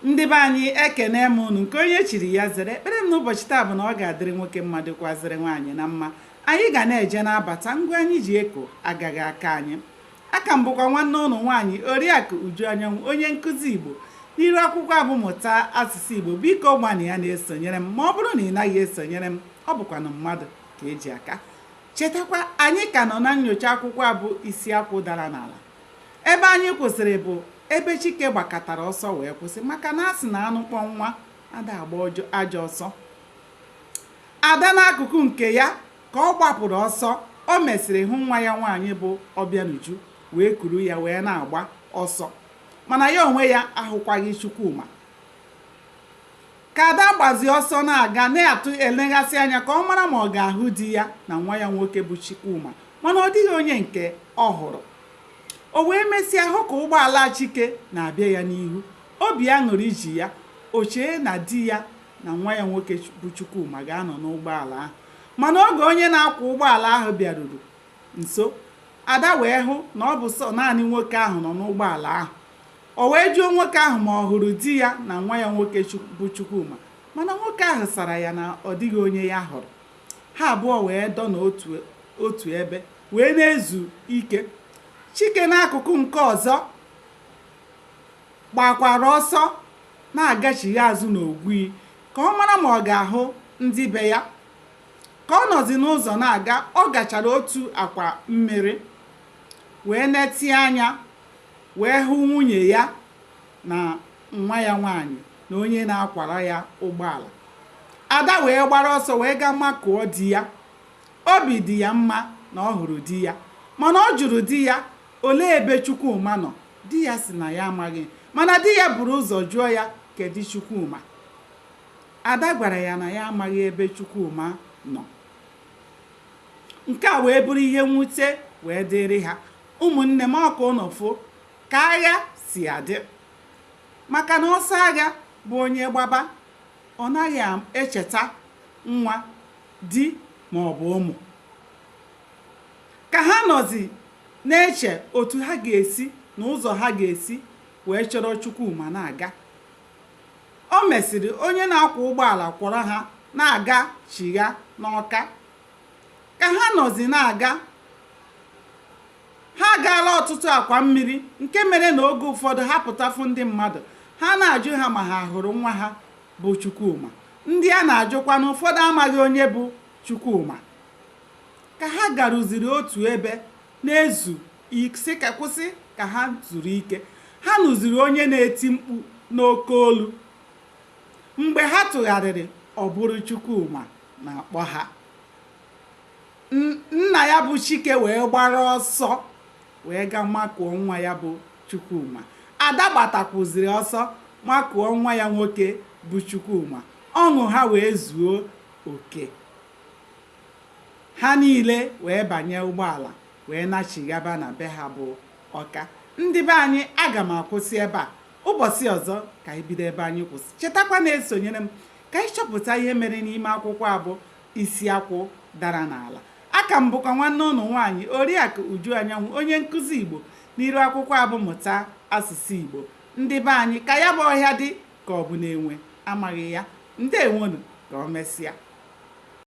Ndị be anyị, ekene m unu. Nke onye chiri ya zere. Ekpere m n'ụbọchị taa bụ na ọ ga-adịrị nwoke mma, dịkwazịrị nwaanyị na mma. Anyị ga na-eje na-abata ngwa anyị ji eko agaghị aka anyị. Aka m bụkwa nwanne ụnụ nwaanyị, Oriakụ Uju Anyanwụ, onye nkụzi Igbo n'iru akwụkwọ abụ Mụta Asụsụ Igbo. Biko gbanịa na-esonyere m. Ma ọ bụrụ na ị naghị esonyere m, ọ bụkwanụ mmadụ ka eji aka. Chetakwa, anyị ka nọ na nyocha akwụkwọ abụ Isi Akwụ Dara N'ala. Ebe anyị kwụsịrị bụ ebe Chike gbakọtara ọsọ wee kwụsị, maka na a sị na anụ kpọ nwa ada agba ajọ ọsọ. Ada n'akụkụ nke ya, ka ọ gbapụrụ ọsọ, o mesịrị hụ nwa ya nwaanyị bụ Ọbịanuju, wee kuru ya wee na-agba ọsọ, mana ya onwe ya ahụkwaghị Chukwuma. Ka Ada gbazi ọsọ na-aga, na-atụ eleghasị anya ka ọ mara ma ọ ga-ahụ di ya na nwa ya nwoke bụ Chukwuma, mana ọ dịghị onye nke ọ hụrụ. O wee mesịa hụ ka ụgbọala Chike na-abịa ya n'ihu. Obi aṅụrị ji ya. O chee na di ya na nwa ya nwoke bụ Chukwuma ga-anọ n'ụgbọala ahụ. Mana oge onye na-akwọ ụgbọala ahụ bịaruru nso, Ada wee hụ na ọ bụ sọ naanị nwoke ahụ nọ n'ụgbọala ahụ. O wee jụọ nwoke ahụ ma ọ hụrụ di ya na nwa ya nwoke bụ Chukwuma, mana nwoke ahụ sara ya na ọ dịghị onye ya hụrụ. Ha abụọ wee dọ n'otu otu ebe wee na-ezu ike. Chike n'akụkụ nke ọzọ gbakwara ọsọ na-agachigha azụ n'Ogui ka ọ mara ma ọ ga-ahụ ndị be ya. Ka ọ nọzi n'ụzọ na-aga, ọ gachara otu akwa mmiri wee netịa anya, wee hụ nwunye ya na nwa ya nwaanyị na onye na-akwara ya ụgbọala. Ada wee gbara ọsọ wee gaa makụọ di ya. Obi dị ya mma na ọ hụrụ di ya, mana ọ jụrụ di ya olee ebe Chukwuma nọ. Di ya sị na ya amaghị, mana di ya buru ụzọ jụọ ya, kedu Chukwuma? Ada gwara ya na ya amaghị ebe Chukwuma nọ. Nke a wee bụrụ ihe mwute wee dịrị ha. Ụmụnne m, ọka ụnụ fụ ka agha si adị, maka na ọsọ agha bụ onye gbaba, ọ naghị echeta nwa, di ma ọ bụ ụmụ. Ka ha nọzi na-eche otu ha ga-esi na ụzọ ha ga-esi wee chọrọ Chukwuma na-aga, o mesịrị onye na-akwọ ụgbọala kwọrọ ha na-aga chigha n'Ọka. Ka ha nọzi na-aga, ha agaala ọtụtụ akwa mmiri, nke mere na oge ụfọdụ ha pụtafụ ndị mmadụ, ha na-ajụ ha ma ha hụrụ nwa ha bụ Chukwuma. Ndị a na-ajụkwa na ụfọdụ amaghị onye bụ Chukwuma. Ka ha garuziri otu ebe na-ezu sị ka kwụsị ka ha zuru ike, ha nụziri onye na-eti mkpu n'oke olu. Mgbe ha tụgharịrị, ọ bụrụ Chukwuma na-akpọ ha. Nna ya bụ Chike wee gbara ọsọ wee gaa makụọ nwa ya bụ Chukwuma. Ada gbatakwuziri ọsọ makụọ nwa ya nwoke bụ Chukwuma. Ọṅụ ha wee zuo oke. Ha niile wee banye ụgbọala wee nachighaba na be ha bụ Ọka. Ndị be anyị, aga m akwụsị ebe a. Ụbọchị ọzọ ka anyị bido ebe anyị kwụsị. Chetakwa na-esonyere m ka anyị chọpụta ihe mere n'ime akwụkwọ abụ Isi Akwụ Dara N'ala. Aka m bụkwa nwanne ụnụ nwaanyị, Oriakụ Uju Anyanwụ, onye nkụzi Igbo n'iru akwụkwọ abụ Mụta Asụsụ Igbo. Ndị be anyị, ka ya bụ ọhịa dị ka ọ bụ na enwe amaghị ya. Ndewonu, ka o mesịa.